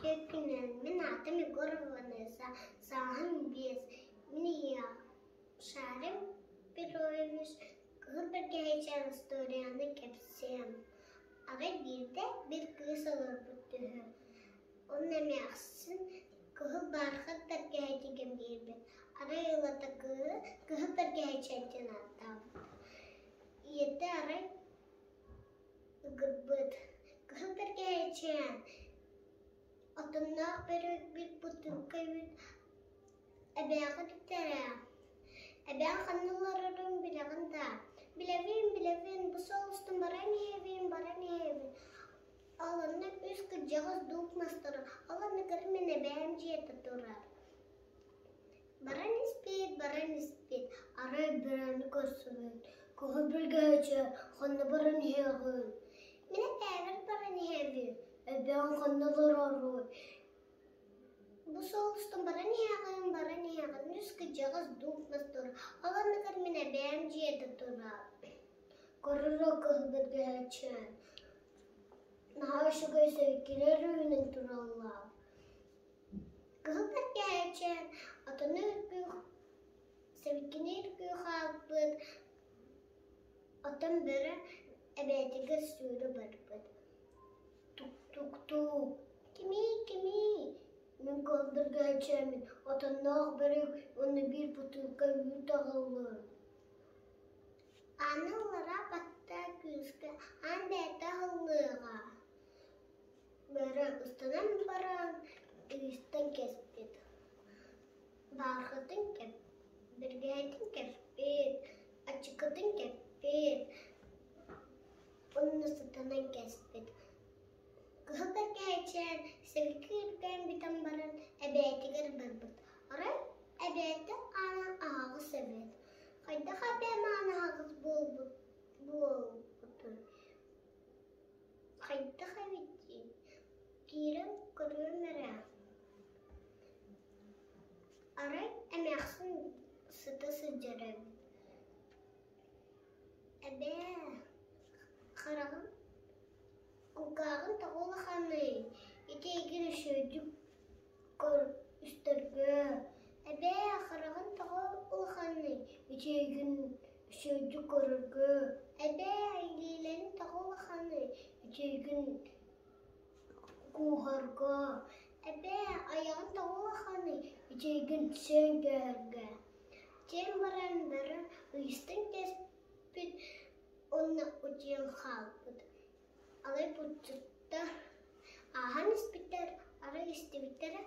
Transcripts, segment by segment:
Үтүө күнүнэн, мин аатым Егорова Ванесса, сааһым 5. Мин ийэм Шарин Петрович Кыһыл Бэргэһэчээн остуоруйаны кэпсиэм. Арай биирдэ биир кыыс олорбут үһү. Онно эмээхсин кыһыл баархат бэргэһэтигэр биэрбит. Арай ылата кыыһы Кыһыл Бэргэһэчээн диэн ааттаабыт. Ийэтэ арай ыгырбыт: «Кыһыл Бэргэһэчээн, отонноох бөрүөкпүт бутуурка үүт эбээҕит үтэрэ. Эбээҥ ханна олорорун билэҕин даа?» «Билэбин, билэбин, бу суол устун баран иһэбин, баран иһэбин. Ол онно үс кырдьаҕас дууп мастара, ол анныгар мин эбээм дьиэтэ турар. Баран испит, баран испит, арай бөрөнү көрсүбүт, кыһыл бэргэһэчэ ханна баран иһэҕин? Мин эбээбэр баран иһэбин, эбээҥ ханна олороруй? Бу суол устун баран иһэҕин, баран иһэҕин, үс кырдьаҕас дууп мас турар, ол анныгар мин эбээм дьиэтэ турар. Көрөрө кыһыл бэргэһэчээн, наһаа үчүгэй сэргилэр үүнэн тураллар. Кыһыл бэргэһэчээн отону үргүү сибикини үргүү хаалбыт, отон бөрө эбээтигэр сүүрэ барбыт. Тук-тук-тук, кимий, кимий? Мин кыһыл бэргэһэчээммин, отонноох бөрүк уонна биир бутуурка үүт аҕаллым. Аны улараа баттаа күүскэ аан бэйэтэ аһыллыаҕа. Бөрө ыстанан баран ыыстан кэспит, баархатын бэргэһэтин кэппит, ачыкытын кэппит уонна сытынан кэспит. Кыһыл бэргэһэчээн сибики үргээн бүтэн баран эбээтигэр барбыт. Арай эбээтэ аана аһаҕас эбит. Хайдах эбээм аана аһаҕас буолбут буолбутуй? Хайдах эбитий, киирэн көрүөм эрэ Арай эмээхсин сыта сылдьар эбит Эбээ, хараҕын, кулгааҕын тоҕо улаханый, ити эйигин үчүгэйдик көр истэргэ Эбээ, хараҕын тоҕо улаханый, ити эйигин үчүгэйдик көрөргө Эбээ, илиилэрин тоҕо улаханый, ити эйигин кууһарга Эбээ, айаҕын тоҕо улаханый, ити эйигин сиэн кээһэргэ Диэн баран бары ыйыстан кэспит уонна утуйан хаалбыт. Арай булчуттар ааһан испиттэр, арай истибиттэрэ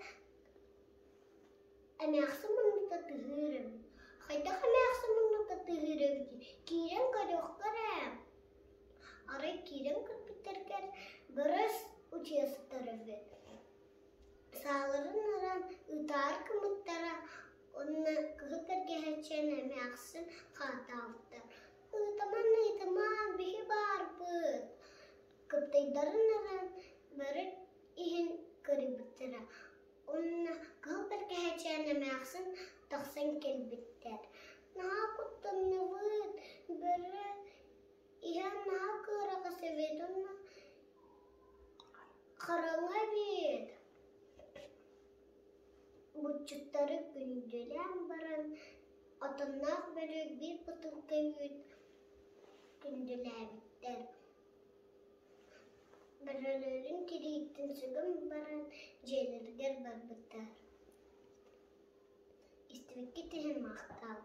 эмээхсин муннута тыһыыр эбит. Хайдах эмээхсин муннута тыһыыр эбитий, киирэн көрүөххэ эрэ. Арай киирэн көрбүттэригэр бөрөс утуйа сытар эбит. Сааларын ыран ытаар гыммыттара уонна кыһыл бэргэһэччиэн эмээхсин хаатаабыттар: «Ыытаман, ыытымаан, биһи баарбыт» Кыптыйдарын ыран бары иһин кырыйбыттара уонна кыһыл бэргэһэчээн эмээхсин тахсан кэлбиттэр: «Наһаа куттанныбыт, бөрө иһэ наһаа кыараҕас эбит уонна хараҥа эбит» Булчуттары күндүлээн баран, отонноох бөрө биир бытыылка үүт күндүлээбиттэр. Бөрөлөрүн тириитин сүгэн баран дьиэлэригэр барбыттар. Истибиккит иһин махтал.